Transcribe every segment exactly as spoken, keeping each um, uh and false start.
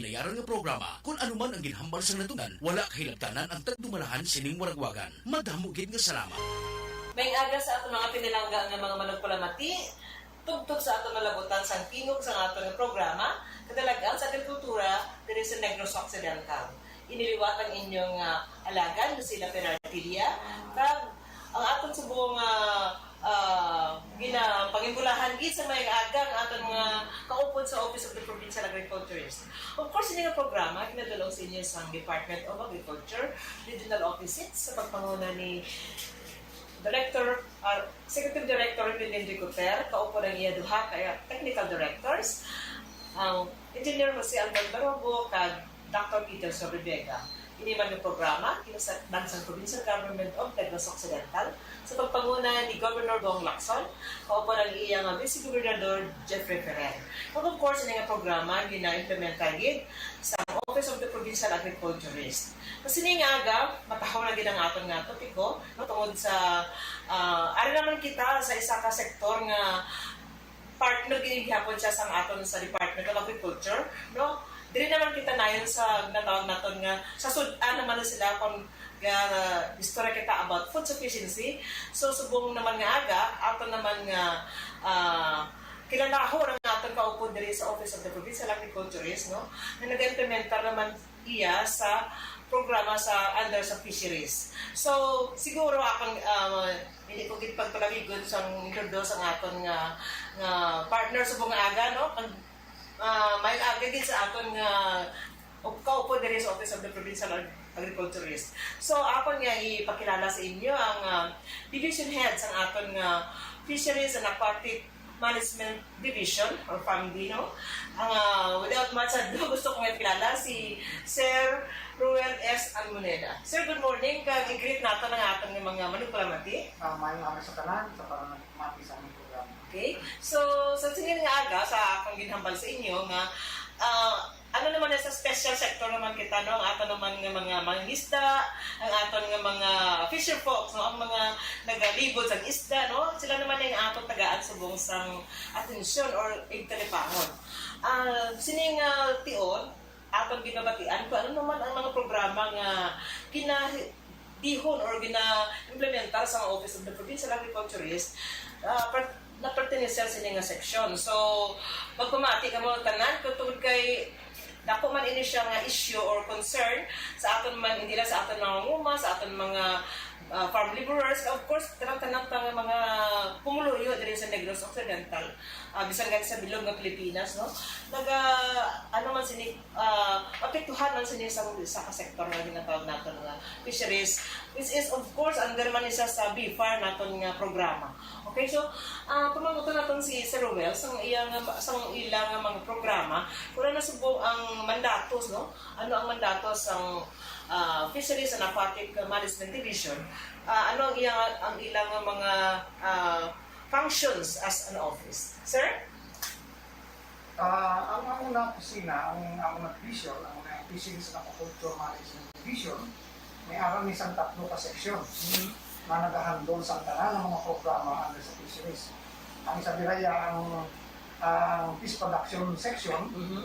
nayaran nga programa. Kon ano man ang ginhambal sang natunan, wala kahilabtanan ang tagdumalahan sining waragwagan. Madamo gid nga salamat. May aga sa aton mga pinalangga nga mga manugpalamati, tubtob sa aton malabutan sang tingog sang aton nga programa, Kadalagan sa Agrikultura diri sa Negros Occidental. Ini liwat ang inyong, ah, alagad, Lucila Peraltilla, kag ang aton subong, ah, ah, ginapangimbulahan gid sa may aga ang aton mga kaupod sa Office of the Provincial Agriculturist. Of course, ini nga programa ginadul-ong sa inyo sang Department of Agriculture, Regional Office six, sa pagpanguna ni Director, ah, Executive Director Melin Ricoter, kaupo ang iya duha ka technical directors, ang Engineer Jose Andon Barobo kag Doctor Peter Sorribega. Ini man nga programa, ginasakdan sang Provincial Government of Negros Occidental sa pagpanguna ni Governor Bong Lacson, kaupo ang iya nga Vice Gobernador Jeffrey Ferrer. Kag of course, ini nga programa gina-implementa gid sa Office of the Provincial Agriculturist. Sa sini nga aga, matahom na gid ang aton nga topiko, no, tungod sa, ah, ari naman kita sa isa ka sektor nga partner gid gihapon siya sang aton sa Department of Agriculture, no? Diri naman kita nayon sa ginatawag naton nga sa sud-an naman na sila kon ga-istorya kita about food sufficiency. So, subong naman nga aga, aton naman nga, ah, kilalahon ang aton kaupod diri sa Office of the Provincial Agriculturist, no? Nga nag-implementar naman iya sa programa sa under sa fisheries. So, siguro akong, ah, hindi ko gid pagpalamigon sang introduce ang aton nga, nga partner subong nga aga, no? Ang, ah, may aga gid sa aton nga up-, kaupo diri sa Office of the Provincial Ag-, Agriculturist. So, akon nga ipakilala sa inyo ang, ah, division head sang aton nga Fisheries and Aquatic Management Division or family, no? Ang, ah, without much ado, gusto ko nga ipakilala si Sir Ruel S. Almoneda. Sir, good morning. Kag i-greet nato ang aton nga mga manugpalamati. Ah, maayong aga sa tanan, sa pananamati sa among programa. Okay. So, sa sini nga aga, sa akong ginhambal sa inyo nga, ah, ano naman na sa special sector naman kita, no? Ang aton naman nga mga mangisda, ang aton nga mga fisher folks, no? Ang mga nagalibot sa isda, no? Sila naman ang aton tagaan subong sang atensyon or igtalipangon. Ah, sini nga tion, aton ginabatian kung ano naman ang mga programa nga gina-, dihon or gina-implementar sa Office of the Provincial Agriculturist, ah, per-, na pertenecer sini nga seksyon. So, magpamati kamo tanan kung tungod kay dako man ini siya nga issue or concern sa aton man, hindi lang sa aton mga nguma, sa aton mga, ah, farm laborers, of course, tanan-tanan pa nga mga pumuluyo diri sa Negros Occidental, ah, bisan gani sa bilog nga Pilipinas, no? Naga, ano man sini, ah, maapektuhan man sini sa, sa ka sektor nga ginatawag naton nga fisheries, which is, of course, under man ni siya sa BFAR naton nga programa. Okay, so, ah, pamangutan naton si Sir Ruel sang iya nga, sang ila nga mga programa, kung ano subong ang mandatos, no? Ano ang mandatos sang, ah, Fisheries and Aquatic Management Division? Ah, ano ang iya, ang ila nga mga, ah, functions as an office? Sir? Ah, ang among opisina, ang among division, ang Fisheries and Aquaculture Management Division, may ara ni sang tatlo ka seksyon nga nagahandle sang tanan nga mga programa under sa fisheries. Ang isa dira iya ang, ang fish production section, Mhm.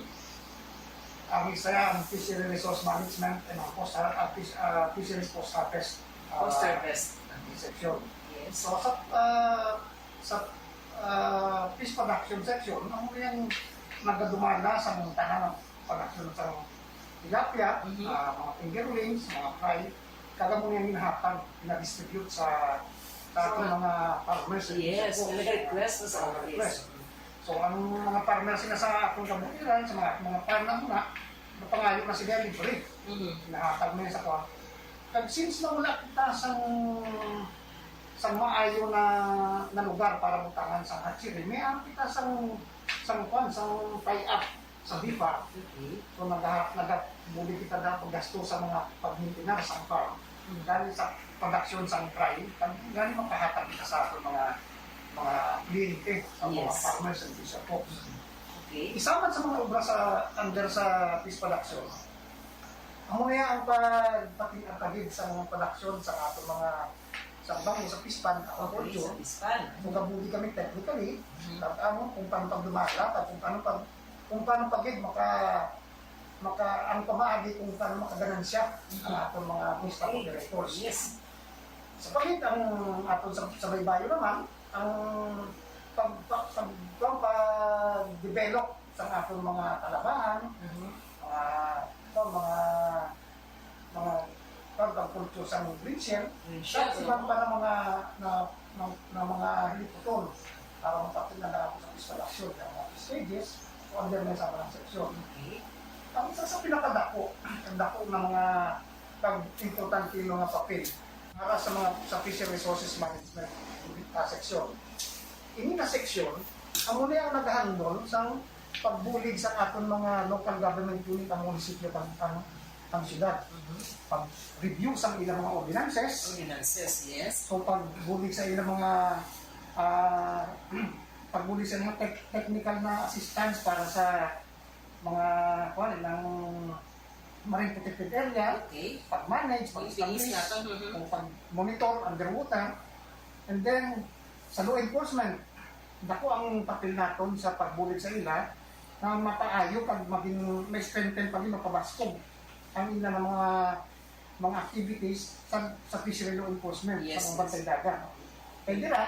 ang isa ang fishery resource management and ang post, ah, fish, ah, fisheries post harvest, ah, Post harvest. section. Yes. So, sa, ah, sa, ah, fish production section, ang iyang nagadumala sa mga tanan ng production sa tilapia, Mhm. ah, mga fingerlings, mga fry, kag amo niyang ginahatag, gina-distribute sa, sa So, ating mga farmers and yes, fisher folks. May nag-request sa Mga office. request. So, ang mga farmers na sa akong kabukiran, sa mga, mga farm na muna, napangayo na sila libre. Mhm. Ginahatag na sa kwan. Kag since na wala kita sang, sang maayo na, na lugar para butangan sa hatchery, may ang kita sang, sang kwan, sang tie-up sa BFAR. Okay. So, naga-, nagabuli kita na paggasto sa mga pag-maintenance sa farm. Mm. Gani sa production sa fry, kag gani makahatag kita sa aton mga, mga kliyente, sa mga Yes. farmers and fisher folks. Okay. Isa man sa mga obra sa, under sa fish production, amo niya ang pagpating-, ang pagid sa mga production sa aton mga, sa bangko, sa fish pond, Okay, aquaculture. sa fish pond. So, gabuli kami technically, Mhm. kag amo kung paano pagdumala, kag kung paano pag-, kung paano pagid maka-, Pamaagi kung paano makaganansya ang aton mga misla operators. Yes. Sa palit ang aton sa, sa baybayon naman, ang pag, pag, pag, pag, pag-develop sa aton mga talabahan, Mhm. mga, ito, mga, mga pagpagkulto sa green shell, Green shell, sa iban pa na mga, na, na, na mga hiliputon para mapatid na ako sa instalasyon ng mga stages o under na sa mga seksyon. Okay. Ang isa sa pinakadako, ang dako na mga pag-importante nga mga papel para sa mga sa fishery resources management, ah, section. Ini nga section, amo ni ang nagahandol sa pagbulig sa aton mga local government unit, ang munisipyo, ang, ang, ang syudad. Mhm. Pag-review sa ilang mga ordinances, Ordinances, yes. So, pagbulig sa ilang mga, ah, pagbulig sa mga tech-, technical na assistance para sa mga, kuwan, ng marine protected area, Okay. pag-manage, Yung base pag-establish, nato, mhm. o pag-monitor underwater. And then, sa law enforcement, dako ang papel naton sa pagbulig sa ila na mapaayo kag maging may strengthen pa, maging mapabaskog ang ila nga mga, mga activities sa, sa fishery law enforcement, Yes, sa mga yes. bantay dagat. Kay dira,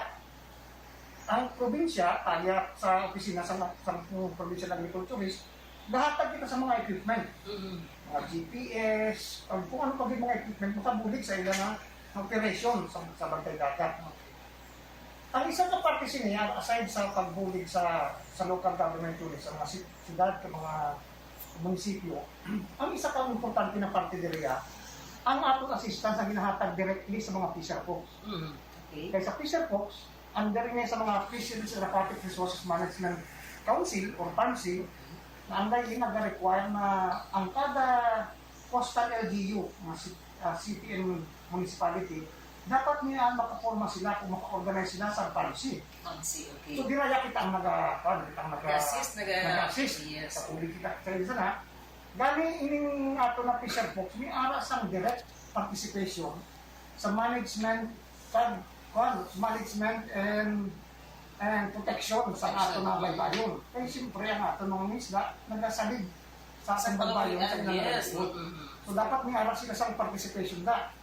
ang probinsya, kaya sa opisina sa, sa provincial agriculturist, gahatag kita sa mga equipment, Mhm. mga G P S, o kung ano pa gyud mga equipment makabulig sa ila nga operasyon sa, sa bantay dagat. Ang isa ka parte sini, aside sa pagbulig sa, sa local government unit, sa mga si-, siyudad, sa mga munisipyo, ang isa ka importante na parte diri, ah, ang aton assistance ang ginahatag directly sa mga fisher folks. Mhm. Okay. Kay sa fisher folks, under ni sa mga Fisheries and Aquatic Resources Management Council or PAMC, na ang lain nag-require na ang kada coastal L G U, mga ci-, ah, city and municipality, dapat niya makaporma sila kung maka-organize sila sa PAMC. Fancy, okay. So, dira ya kita ang naga-, kuwan, kita ang naga-, Assist, naga-, nag-assist yes. sa public kita. Kaya isa na, gani ining ato na fisher folks, may ara sang direct participation sa management, kag, kuwan, management and, and protection sa Protection. ato na baybayon. Kaya siyempre, ang ato mga isda, nagasalig sa Sa atong baybayon, sa kalugian, ilang yes. nalagod. Mm-mm. So, dapat may ara sila sa participation na.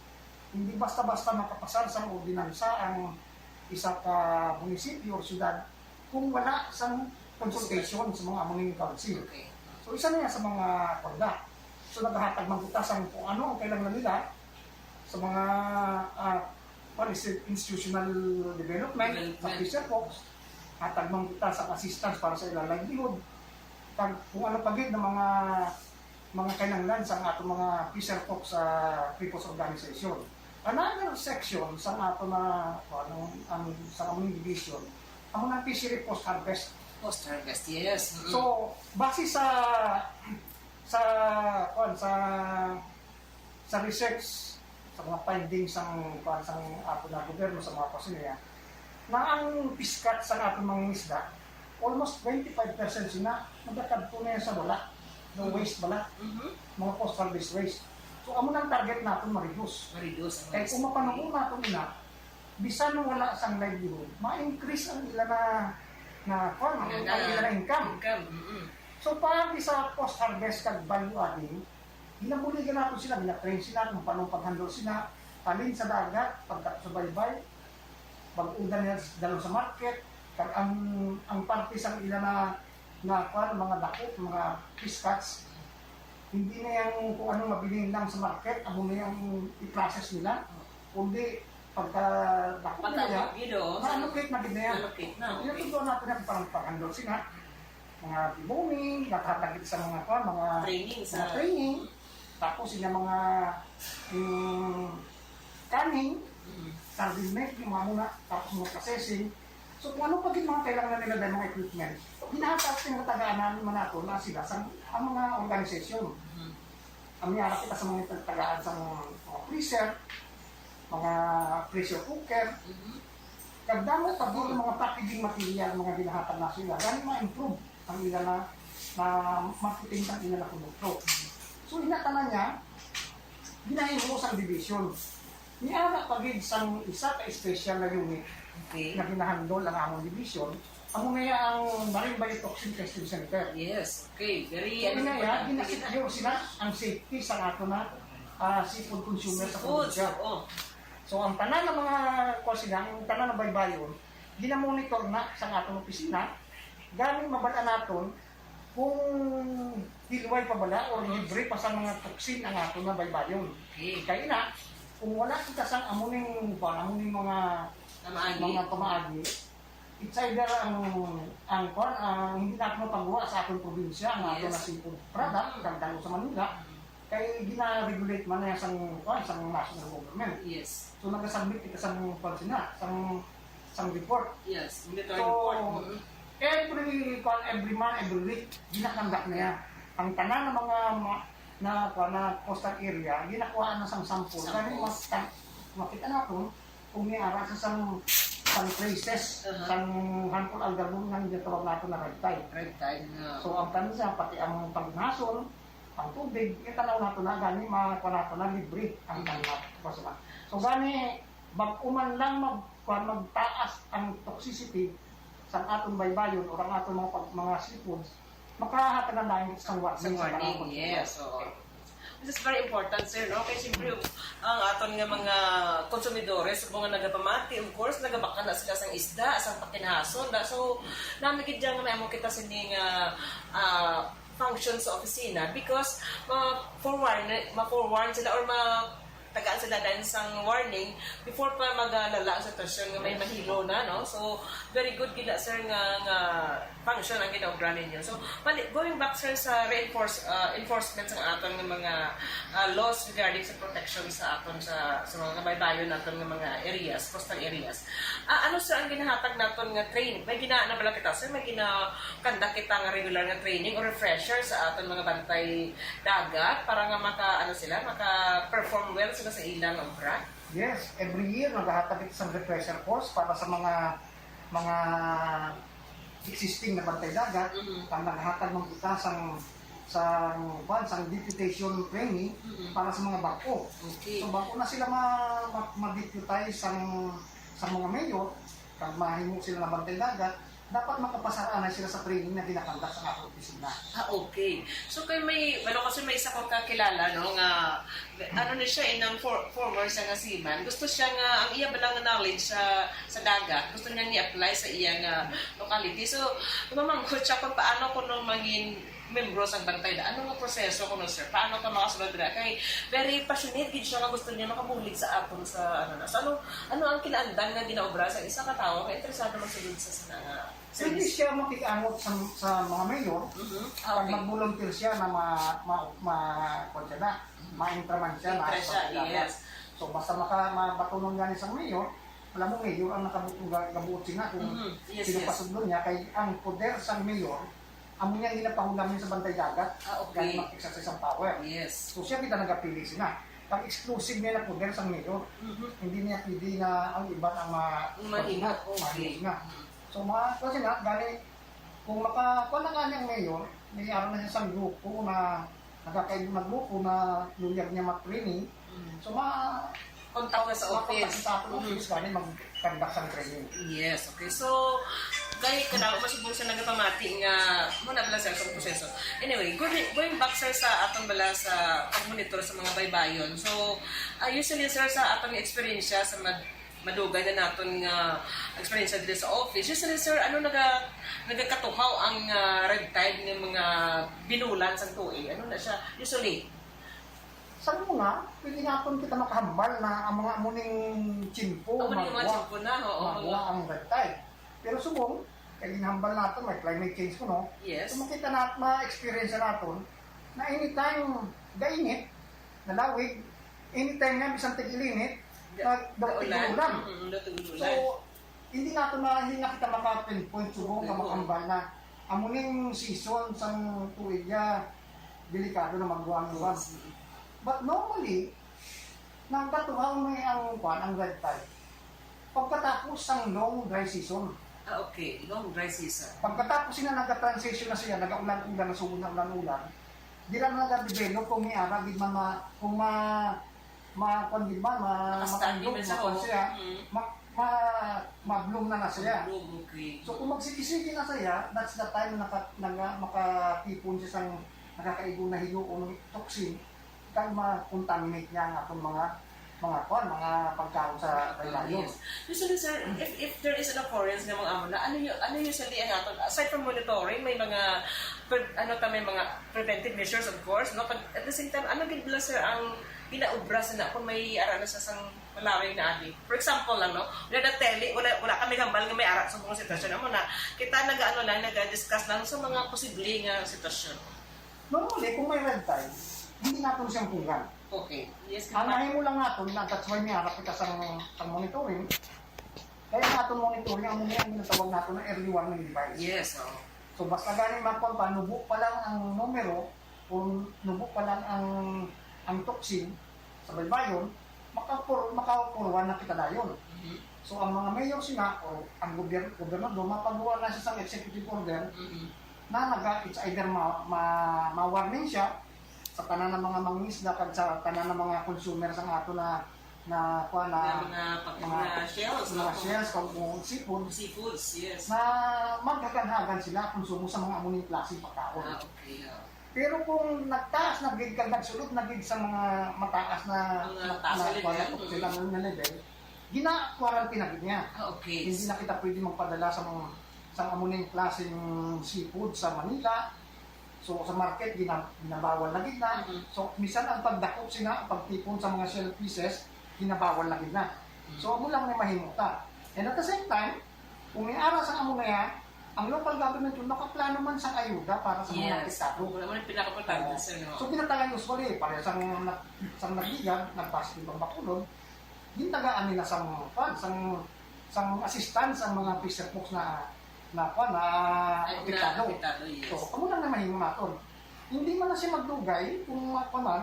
Hindi basta-basta makapasar sa ordinansa ang isa ka munisipyo o syudad kung wala sang consultation sa mga amo ning council. Okay. So, isa na yan sa mga kuwan. So, naghahatag man kita sang kung ano ang kailangan nila sa mga, ah, kuwan, institutional development, Development. sa fisher folks, hatag man kita sa assistance para sa ilang livelihood, kag kung ano pa gid na mga, mga kinahanglan sa ato mga fisher folks sa People's Organization. Another section sa ato na, ano, ang, sa among division, amo na fishery post harvest. Post harvest, yes. Mm. So, base sa, sa, kuwan, sa, sa research, sa mga findings sang, kuwan, sang ato na gobyerno, sa mga kuwan niya, na ang fish catch sa ato mga isda, almost twenty-five percent sina nagakadto na sa wala, no Mm. waste bala, Mhm. mga post harvest waste. So, amo nang target naton ma-reduce. Ma-reduce ang Kay waste. kung mapanabo naton ina, bisan wala sang livelihood, ma-increase ang ila na, na, kuwan, ang, Ang, ang ila na income. income, mm-mm. So, paagi sa post harvest kag value adding, ginabuligan nato sila, gina-train sila kung paano pag-handle sila, halin sa dagat, pagkasubaybay, pag-udan nila dalon sa market, kag ang, ang parte sang ila na, na, kuwan, mga dako, mga fish catch, hindi na yung kung anong mabilin lang sa market, amo na yung i-process nila. Kundi, pagka dako Pagka nila, gid, oh. ma-allocate na gid na yan. Ma-allocate na, Yun okay. Ang tutuan natin ang pang-, pag-handle sila. Mga deboning, naghatag sa mga, kuwan, mga Training sa mga training. Tapos, yung mga, yung canning, Mm. sardine making, mga muna, tapos mga processing. So, kung ano pa gid mga kailangan nila dahil mga equipment, ginahatag sa mga tagaan namin man nato na sila sa ang mga organisasyon. Mm. Ang may kita sa mga tagaan sa mga, mga freezer, mga pressure cooker, Mhm. kag damo pa gid ang mga packaging material, mga ginahatag na sila. Gani ma-improve ang ila na, na marketing sa ila na produkto. So, ina tanan niya, ginahimo sang division. Niana pa gid sang isa ka special na unit Okay. nga ginahandol ang among division, Amo na ang Marine Biotoxin Testing Center. Yes, okay. Very, Kaya ano nga, yan, importante. Ginasecure sila ang safety sa ato na ah, seafood consumer sa Seafood, probinsya. Oo. So ang tanan ng mga kuan sila, ang tanan ng baybayon, ginamonitor na sa aton opisina, gani mabal-an naton kung hilway pa bala or libre pa sa mga toxin ang aton na baybayon. Okay. Kaya na, kung wala kita sang amo ning kuan, amo ning mga Tamaagi. mga pamaagi, it's either ang ang kuan, ang hindi nato mapagawa sa atong probinsya ang ato Yes. na seafood product kag dalo sa Manila kay gina-regulate man na sang kuan sang national government. Yes. So nagasubmit kita sang kuan sina, sang sang report. Yes. Monitoring So, report. Mhm. Every kuan, every month, every week, ginakandak niya. Ang tanan ng mga ma- na kuan na coastal area, ginakuha na sang sample. Sample. Gani mas makita nato kung may ara sa sang sang traces Aha. sang harmful algal bloom nga ginatawag nato na red tide. Red tide na. So ang tanan siya, pati ang pagnason, ang tubig, itanaw nato na gani makuha nato na libre ang Mhm. tanan nato. So gani bag-o man lang mag kuan, magtaas ang toxicity sa aton baybayon o ang aton mga pag, mga seafoods, makahatagan na sang warning. Sa warning, Sa yes. Oo. This is very important, sir, no? Kay siyempre, ang aton nga mga konsumidores, mga nagapamati, of course, nagabakal na sila sang isda, sang pakinhason, da. So, nami gid nga may amo kita sini nga ah, function sa opisina because ma-forewarn, ma-forewarn sila or ma tagaan sila dahil sang warning before pa magalala ang sitwasyon nga may mahilo na, no? So, very good gid na, sir, nga, nga function ang ginaobra ninyo. So, bali, going back, sir, sa reinforce, ah, enforcement sa aton nga mga ah, laws regarding sa protection sa aton sa, sa mga kabaybayon naton nga mga areas, coastal areas. Ah, ano, sir, ang ginahatag naton nga training? May gina na bala kita, sir? May gina-conduct kita nga regular nga training o refresher sa aton mga bantay dagat para nga maka, ano sila, maka-perform well sila sa ilang obra? Yes, every year nagahatag kita sa refresher course para sa mga mga existing na bantay dagat, Mhm. ang nagahatag man kita sang sang kuan, sang deputation training Mhm. Para sa mga bag-o. Okay. So bag-o na sila ma, ma, ma-deputize sang sa mga mayor, kag mahimo sila na bantay dagat, dapat makapasar-anay sila sa training na ginakandak sa ato opisina. Ah, okay. So, kay may, wala kasi may isa kong kakilala, no, nga, ano ni siya, inang for, former siya nga seaman. Gusto siya nga, ang iya bala nga knowledge sa, sa dagat, gusto niya ni-apply sa iya nga locality. So, mamangkot siya kung paano ko nung mangin membro sa bantay da. Ano nga proseso ko, no, sir? Paano ka makasulod dira? Kay, very passionate gid siya nga gusto niya makabulig sa aton sa, ano na. So, ano, ano ang kinaandan nga ginaobra sa isa ka tawo nga interesado magsulod sa, sa nga Pwede siya makig-angot sa, sa mga mayor, Mhm. pag Okay. mag-volunteer siya na ma, ma, ma, kuwan siya na, ma-intraman siya na Intra siya, sa kailangan. Yes. So basta maka, mabatunon gani sa mayor, alam mo mayor ang nakabuot, gabuot sina kung Mhm. Yes, sino yes. Pasudlon niya, kay ang poder sa mayor, amo niya ang ginapahulamin sa bantay dagat, Ah, okay. gani mag-exercise ang power. Yes. So siya kita nagapili sina. Ang exclusive niya na poder sa mayor, Mhm. hindi niya pwede na ang iban ang ma, Ang mahimo, mahimo okay. sina. So, mga, kasi nga, gani, kung maka, kung na nga niyang mayor, may araw na siya sa grupo na, nagkakaibang na grupo na luyag niya mag-training. Mm. So, ma, Contact na sa ma-contact office. Sa aton Mm. office, gani mag-conduct sa training. Yes, okay. So, kay kailangan masubong sa nagapamati nga, mo na pala, sir, sa proseso. Anyway, going, going back, sir, sa aton bala sa pag-monitor sa mga baybayon. So, ah, usually, sir, sa aton nga eksperyensya sa mad- madugay na naton nga eksperyensya dito sa office. Usually, sir, ano naga, nagakatuhaw ang ah, red tide ng mga binulan sa tuig? Ano na siya? Usually? Sa una, pwede naton kita makahambal na ang mga amuning tiyempo, Amo na yung mga tiyempo na, oo, magwa mga- ang red tide. Pero subong, kay ginhambal naton, may climate change kuno. Yes. So makita na, ma-experience naton na anytime gainit, nalawig, anytime nga bisan tig-ilinit, Ga- nag-, daw Gaulan. tig-ulan. Mm, daw tig-ulan. So, hindi nato na, hindi na kita maka-pinpoint subong nga Oo. makahambal na amo ning season sang tuig ya delikado na magwa ang uwan. Mm. But normally, nagkatuhaw may ang kwan, ang red tide. Pagkatapos sang long dry season. Ah, okay. Long dry season. Pagkatapos sina nagka-transition na siya, nagaulan-ulan, na sugod na ulan-ulan, dira na nagadevelop kung may ara gid man ma, kung ma, ma, kwan gid man, ma, Makastandi makandog, man siya, makwan oh. siya, Mm. ma, ma-, ma-bloom na na siya. Bloom, okay. So kung magsige-sige na siya, that's the time na naka, naga, makatipon siya sang nakakaigo na hinuon toxin, kag ma-contaminate niya ang atong mga, mga kwan, mga pagkaon sa baybayon. Yes. Usually, sir, if, if there is an occurrence nga mga amo na, ano, yu- ano usually ang aton, aside from monitoring, may mga, pre- ano ta, may mga preventive measures, of course, no? Kag at the same time, ano gid bala, sir, ang ginaobra sa na kung may ara na sa sang malawig na agi? For example lang, no? Wala na tele, wala, wala kami hambal nga may ara sa mga sitwasyon. Amo na, kita nag-ano lang, nag-discuss lang sa mga posible nga sitwasyon. Normally, kung may red tide, hindi natin siyang kulang. Okay. Yes, Ang ma'am. Mahimo lang natin, na that's why may harap kita sa, sa monitoring. Kaya natin monitoring, ang muna yung ginatawag natin na early warning device. Yes, oh. So basta gani makuha pa, nubo pa lang ang numero, o nubo pa lang ang, ang toxin sa baybayon, makapur, makakurwa na kita dayon. Mhm. So ang mga mayor sina o ang gobyerno, gobernador, mapagawa na siya sa executive order Mhm. na naga, it's either ma, ma, ma-warning siya sa tanan ng mga mangingisda kag sa tanan ng mga consumer sa ato na, na kuha na Yung mga, pag, mga, shells, mga no? Shells kag mga seafood Seafoods, yes. Na maghaganhagan sila konsumo sa mga amo ning klaseng pagkaon. Ah, okay. Oh. Pero kung nagtaas na gid kag nagsulod na gid sa mga mataas na Mga na- taas na na- level, na- mm. sila na level, gina-quarantine na gid niya. Ah, okay. Hindi na kita pwede magpadala sa mga sa amo ning klaseng seafood sa Manila. So sa market gina, ginabawal na gid na. Mhm. So misan ang pagdakop sina, ang pagtipon sa mga shell pieces, ginabawal na gid na. So amo lang may mahimo ta. And at the same time, kung may ara sa amo na yan, ang local government yun, makaplano man sa ayuda para sa mga Yes. apektado. Wala man yung pinakaimportante, Oo. sir, no? So ginatagan usually, pareho sang, nag- sang nagligad, nagpasok ang bakulod, gintagaan nila sang, kwan, sang, sang assistance ang mga fisher folks na, na, kwan, na Ay, apektado. na apektado, yes. So, amo lang na mahimo naton. Hindi man na siya magdugay kung, kwan man,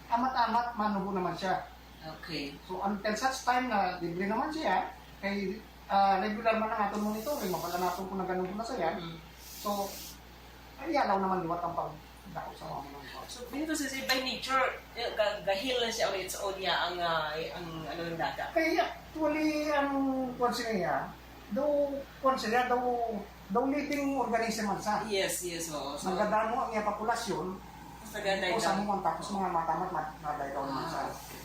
amat-amat manubo naman siya. Okay. So until such time na libre naman siya, kay ah, regular man ang aton monitoring, mabala naton kung naganubo na siya. Mm. So, ay alaw naman liwat ang pagdako sa mga manunod. So, dito sa by nature, eh, ga- gahil na siya on its own niya ang, ah, ang ano ng dagat. Kay actually, ang kwan siya, daw kwan siya, daw, daw living organism man sa. Yes, yes, oo. So, Nagadamo ang iya populasyon, mas nagaday o sa lang. mga tapos mga matamat, mat- naday daw naman sa. Ah, okay.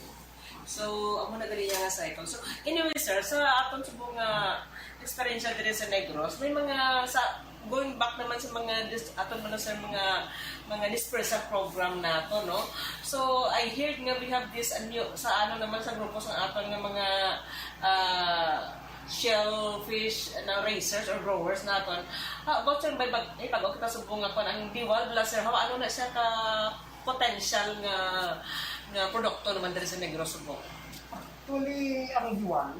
So, amo na gali niya nga cycle. So, anyway, sir, sa aton subong nga eksperyensya diri sa Negros, may mga sa going back naman sa mga dis, aton man, sir, mga mga dispersal program nato, no? So, I heard nga we have this, ano, sa ano naman sa grupo sa aton nga mga ah, shellfish na raisers or growers naton. Ah, about sa may bag, may bag-o kita subong nga kwan, ang Diwal bala, sir, how, ano na siya ka potential nga nga produkto naman diri sa Negros subong? Actually, ang Diwal,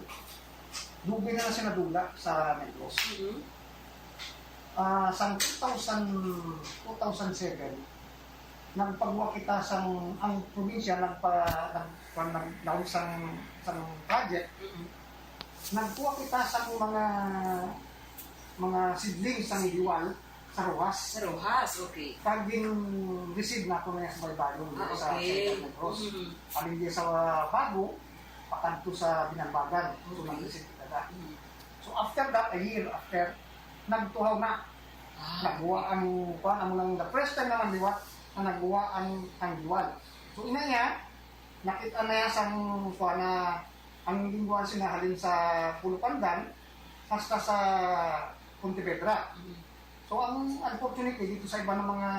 dugay na na siya nadula sa Negros. Mhm. Ah, sang two thousand, two thousand seven, nagpagwa kita sang, ang probinsya nagpa, nag, nag, nag, sang, sang project, Mhm. nagkuha kita sang mga, mga seedlings sang Diwal sa Roxas. Sa Roxas, okay. Kag gin-receive nato na sa baybayon Ah, sa okay. Negros. Mhm. Alin di sa Bago, pakadto sa Binalbagan. So, Okay. nag-receive kita na. Mhm. So, after that, a year after, nagtuhaw na. Ah, Nagwa ang, kuan, amo lang, the first time naman liwat na nagwa ang, ang Diwal. So, ina niya, nakita na niya sang, kuan, na ang lingwahe sina halin sa Pulupandan hasta sa Pontevedra. Mhm. So, ang unfortunately, dito sa iba ng mga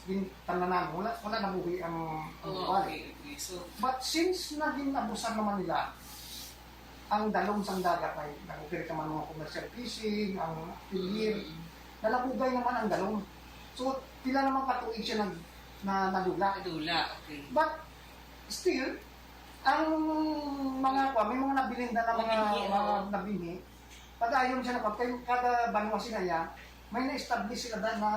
gin-, tananan, wala, wala nabuhi ang, ang Oh, Diwal. Okay, okay. So, But since naging abusan naman nila ang dalom sang dagat, may nag-operate naman mga commercial fishing, ang pier, mm, nalabugay naman ang dalom. So, pila naman ka tuig siya nag, na nadula. Nadula, okay. But still, ang mga kwa, may mga nabilinda na mga, Nabinhi, mga oo. Nabinhi. Pag-ayon siya na, kay kada banwa sila ya, may na-establish sila da na,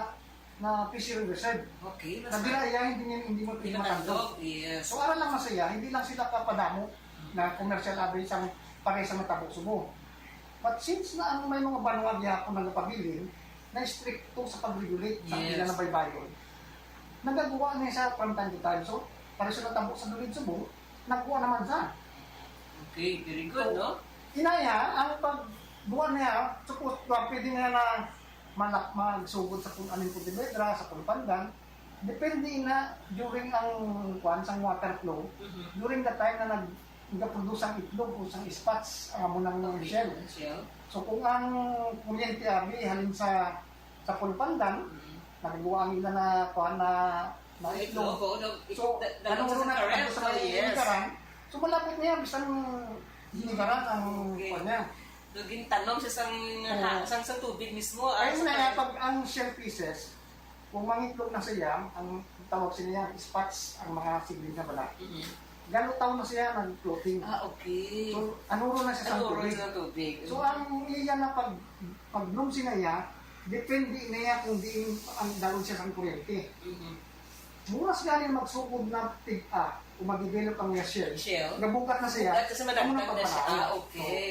na fishery reserve. Okay, Na dira iya, hindi niya, hindi mo Hindi pwede matandog. matandog, yes. So, ara lang na siya, hindi lang sila kapadamo na commercial average ang pare sa matabo Subo. But since na ang may mga banwa gihapon nagapabilin, na stricto sa pag-regulate sa Yes. ila na baybayon, nagaguwa na siya from time to time. So, pare sa natabo sa Dulid Subo, nagkuha naman sa. Okay, very good, no? Inaya, ang pagbuwan niya, suppose, pwede nga na malak-, magsugod sa Pon-, aning Pontevedra, sa Pulpandan. Depende na during ang, kuwan, sang water flow, Mhm. during the time na nag-, nagaproduce ang itlog o sang spots, ang amo nang Okay, shell. Shell. So, kung ang kuryente abi halin sa, sa Pulpandan, Mhm. nagagawa ang ila na, kuwan, na, na Sa itlog. Itlog, oo, no, So, da-, da-, ano sa mo na current, sa may yes. Inigaran? So, malapit niya, bisan inigaran ang Okay. kuwan niya. Do gintanom siya sang Oo. ha-, sang, sa tubig mismo, ah, Ayun sa na nga, current. Pag ang shell pieces, kung mangitlog na siya, ang tawag sa niya, spots, ang mga siling na bala. Mhm. Galutaw na siya, nag-floating. Ah, okay. So, anuro na siya sa Anuro tubig. Sa tubig. So, Mhm. ang iya na pag, pag-bloom siya niya, depende na niya kung diin ang dalon siya sa kuryente. Mhm. Buras gani magsugod na tig-a o mag-develop ang iya shell. Shell? Gabugat na siya. Bugat kasi Amo na madagdag na siya. Pagpanaw. Ah, okay.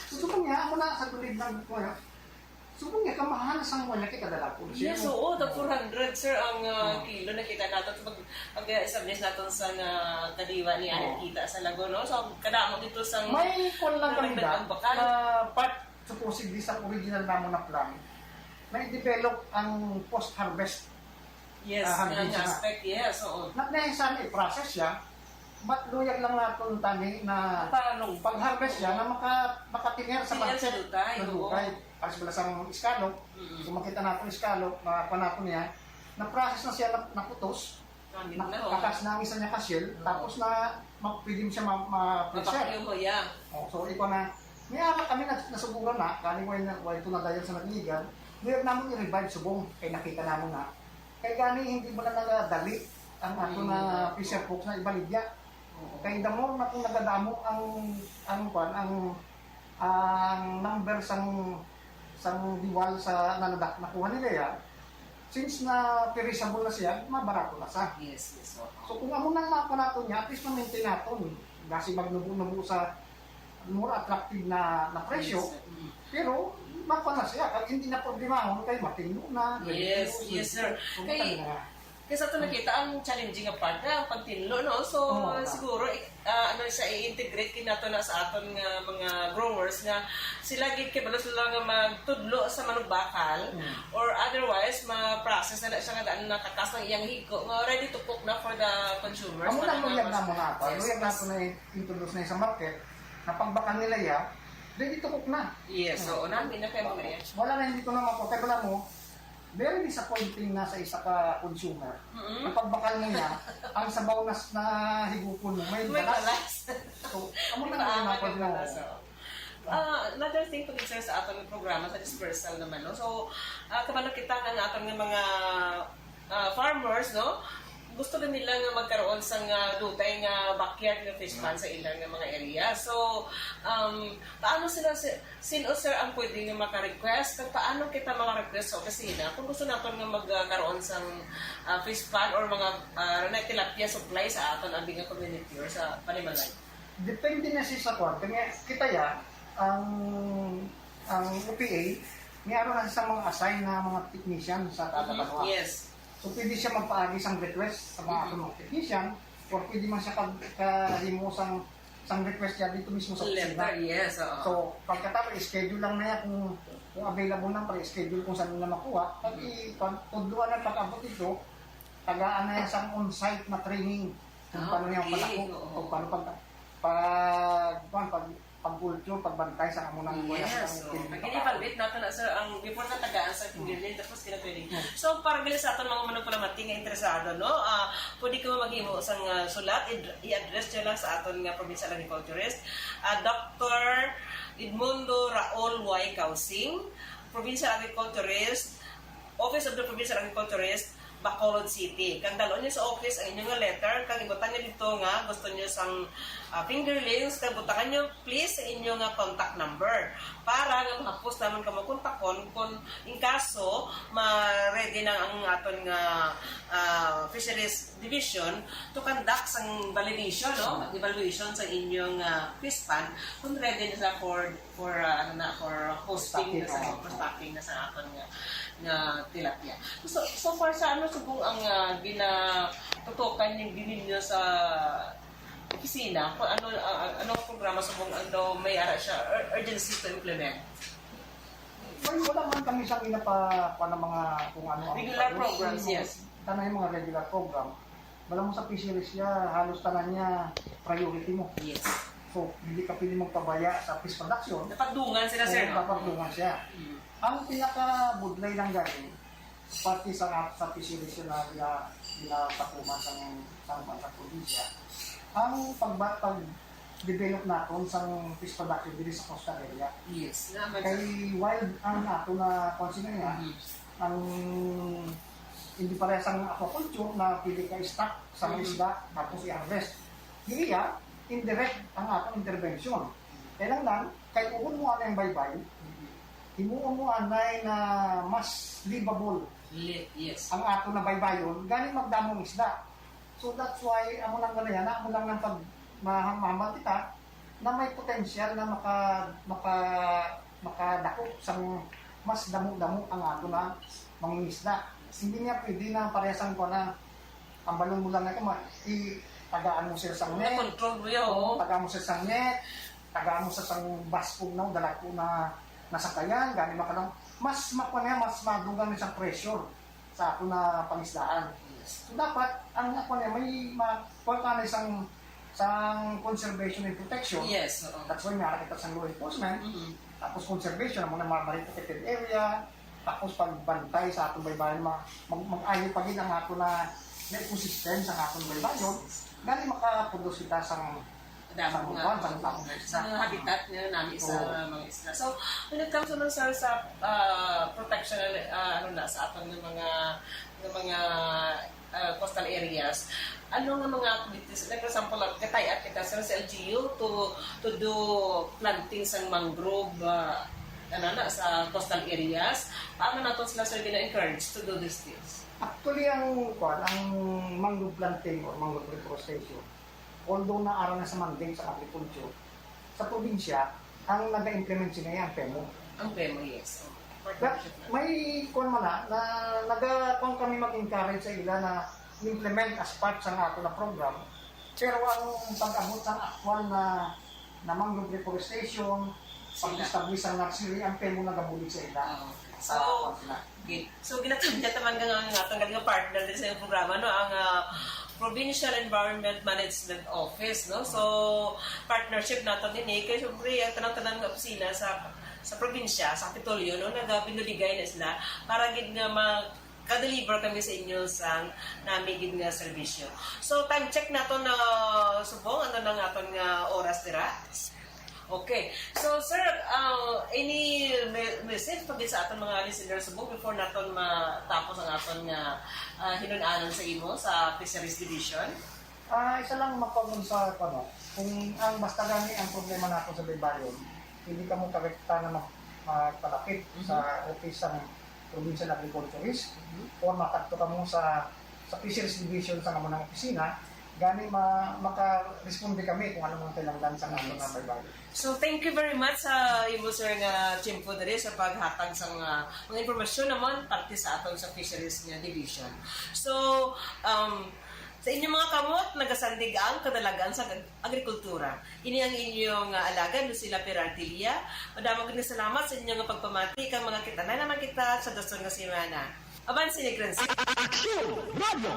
So, so, kung niya, amo na sa tulid ng, kuwan, so, kung niya, kamahal sa mga laki kadalapo na siya. Yes, oo, tag four hundred, sir, ang, ah, Oo. kilo nakita nato. Pag, pag, ah, establish nato sa nga kadiwa ni Oo. Anit kita sa Lago, no? So, kadamo dito sa May kuwan lang kami ang bakal. Na part, supposedly sa original namo na plan, may develop ang post-harvest Yes, ah, nga, harvest nga na. Aspect, yes, oo. Not necessarily process siya, but luyag lang naton tani na Parang pag-harvest siya, na maka-, makatinir sa Tinir sa market dutay, na oo. Dutay. Para sa balasang scallop, Mm. so makita naton scallop, makuha naton niya, na-process na siya, na-, naputos, Gamit na, oh. Katas na ang isa niya ka shell, Oo. tapos na ma-, pwede mo siya ma-, ma-preserve. Ma-vacuum mo, yeah. Oh, so, ikaw na, may ara kami na nasubukan na, kani way na, way ito na dayon sa nagnigan, luyag namon i-revive subong, kay nakita namon na. Kay gani, hindi mo na nagadali ang ato na Mm. fisher folks na ibaligya. Oo. Kay the more na kung nagadamo ang, ang, kwan, ang, ang number sang, sang diwal sa nanadak nakuha nila ya, since na perishable na siya, mabarato na sa. Yes, yes, oo. So, kung amo nang makuha naton niya, at least ma-maintain naton. Kasi magnubo-nubo sa more attractive na, na presyo. Yes, mm. Pero, makuha na siya. Kag hindi na problemahon kay matinlo na, Yes, twenty years. yes, sir. So, Kay, matagal na. Kay sa ato nakita, ang challenging nga part na ang pagtinlo, no? So, Oo, tama. siguro, i-, ah, ano siya, i-integrate kinato na sa aton nga mga growers nga sila gid kabalo sila nga magtudlo sa manugbakal Mm. or otherwise, ma-process na na siya nga daan nakakas ang iyang higko, nga ready to cook na for the consumers. Amo na, Para luyag na mo na ako. Yes, Luyag na yes. ako na i-introduce na sa market. Na pagbakal nila ya, ready to cook na. Yes, Mm. oo, nami na kay mga yan. Wala na, hindi ko na makuha. Kaya wala mo, Very disappointing na sa isa ka consumer. Mm-mm. Ang pagbakal mo niya, ang sabaw na, na higupon mo, may May balas. balas. So, amo na May lang ang balas, mga may balas, oo. Ah, another thing to consider sa aton nga programa sa dispersal naman, no? So, ah, kabalo kita nga ang aton nga mga, ah, farmers, no? Gusto na nila nga magkaroon sa nga dutay nga backyard nga fish pond sa ilang nga mga area. So, um, paano sila si-, Sin-o, sir, ang pwede nga maka-request? Kag paano kita maka-request sa opisina kung gusto naton nga magkaroon sang, ah, fish pond or mga, ah, ranay tilapia supply sa aton abi nga community or sa panimalay? Depende na siya sa kwan. Kanya, kita ya, ang, ang O P A, may aron na sa mga assign na mga technician sa kada Mhm, banwa. Yes. So, pwede siya magpaagi sang request sa mga Mhm. aton mga technician or pwede man siya kag-, kahimo sang sang request niya dito mismo sa opisina. Letter, yes, oo. So, pagkatapos, schedule lang na yan kung, kung available lang para schedule kung saan nila makuha. Pag Mm. i-, pag tudloan ang pag-abot dito, tagaan na yan sa on-site na training. Kung Ah, paano niya okay, palako, oo. kung paano pag, pag, pag, pag, pag-culture, pagbantay sa amo ng Yes, kuya, so, ang pag-ini-evaluate nato na, sir, ang before na tagaan sa Mm. fingerling, tapos kinatraining. Mm. So, para gali sa aton mga manugpalamati nga interesado, no? Ah, pwede ka maghimo sang, ah, sulat, i-, i-address nyo lang sa aton nga provincial agriculturist, ah, Doctor Edmundo Raul Y. Kausing, provincial agriculturist, Office of the Provincial Agriculturist, Bacolod City. Kag dal-on nyo sa office ang inyo nga letter, kag ibutang nyo dito nga gusto nyo sang, ah, fingerlings, kag butangan nyo, please, sa inyo nga contact number para nga mahapos naman kamo kontakon kung in kaso ma-ready na ang aton nga, ah, Fisheries Division to conduct sang validation, no? Evaluation sa inyong, ah, fish pond kung ready na sila for, for, ah, ano na, for posting na sa, Stocking, oo. for stocking na sa aton nga, nga tilapia. So, so far sa ano, subong ang, ah, ginatutukan ninyo sa opisina, kung ano, ah, ano ang programa subong ang daw may ara siya, ur-, urgency to implement? Well, wala man kami sa ginapa, pa ng mga kung ano ang Regular policy, programs, mga, yes. Tanan yung mga regular program. Wala mo sa fisheries niya, halos tanan niya priority mo. Yes. So, hindi ka pwede magpabaya sa fish production. Napagdungan sila, sir, So, no? Napagdungan siya. Mm. Ang pinakabudlay lang gani, parte sa, sa fisheries yun na gina, ginapatuman sa, sa, sa probinsya, ang pagba, pag develop naton sang fish production diri sa coastal area. Yes. Naman, sir. Kay wild ang ato na kung sino niya, Mhm. ang hindi pareha sang aquaculture na pili ka stock sa mga Mhm. isda tapos i-harvest. Di iya, indirect ang atong intervention. Kailangan, kay uon mo ang baybay, himuon mo anay na mas livable Li-, yes. ang ato na baybayon, gani magdamo ang isda. So that's why amo lang ganayan, amo lang nang pag ma- mahambal kita na may potensyal na maka maka makadako sang mas damo-damo ang ato na mangingisda. Hindi niya pwede na parehas ang kuwan na ang balon mo lang na kuma i tagaan mo sila sang net, Control mo yun, oo. Tagaan mo sila sang net, tagaan mo sa sang baskog na dalagko na nasakayan, gani makadang mas makuha niya, mas madugang niya sa pressure sa ato na pangisdaan. Yes. So dapat ang ako niya may ma kuwan ka na isang sang conservation and protection. Yes, oo. That's why nga kita sa law enforcement. Mhm. Tapos conservation, ang mga marine protected area. Tapos pagbantay sa atong baybayon, ma, mag, mag-ayo pa gid ang ato na, na ecosystem sa atong baybayon. Gani makaproduce kita sang Damo sang nga. kuwan, sang damo nga isda. Sa habitat nga namin sa Oo. mga isla. So, when it comes naman, sir, sa ah, protection, ah, ano na, sa aton nga mga, nga mga ah, coastal areas, ano nga mga activities, like for example, like, katay-at kita, sir, sa L G U to, to do planting sang mangrove, ah, ano na, sa coastal areas, paano nato sila, sir, gina-encourage to do these things? Actually, ang kuwan, ang mangrove planting or mangrove reforestation, although naara na sa mandate sa agriculture, sa probinsya, ang nag-implement sila ang PEMO. Ang PEMO, yes. Na, may kuwan man na, na nagakuan kami mag-encourage sa ila na implement as part sa ato na program. Pero ang pag-abot sa aktual na, na mangrove reforestation, Sila. Pag-establish ang nursery, ang PEMO nagabulig sa ila. Ah, okay. So, Ah, kuwan sila. Okay. So, ginatamya taman nga nga atong nga partner din sa iyang programa, no, ang ah, Provincial Environment Management Office, no. So, partnership nato din eh. Kay syempre, ang tanang-tanang nga opisina sa sa probinsya, sa Kapitolyo, no, nagabinuligay na sila para gid nga mag ka-deliver kami sa inyo sang nami gid nga serbisyo. So, time check nato na subong, ano na nga aton nga oras dira? Okay. So, sir, uh, any me- message pa gid sa aton mga listeners subong before naton matapos ang aton nga uh, hinun-anan sa imo sa Fisheries Division? Ah, isa lang makuha sa ano, kung ang basta gani ang problema nato sa baybayon, hindi ka mo karekta na mag- magpalapit Mhm. sa office sa provincial agriculturist Mhm. o makadto ka mo sa sa fisheries division sa amo ng opisina, gani ma makaresponde kami kung ano mga kinahanglan sa ato nga baybayon. So, thank you very much sa imo, sir, nga tiyempo diri sa paghatag sa mga, mga impormasyon naman parte sa aton sa Fisheries nga Division. So, um, sa inyong mga kamot, nagasandig ang kadalagan sa ag- agrikultura. Ini ang inyong uh, alagad, Lucila Peraltilia. Madamo gid nga salamat sa inyong pagpamati kang mga kita na naman kita sa dason nga semana. Avanti, Negrense! Aksyon! Radyo!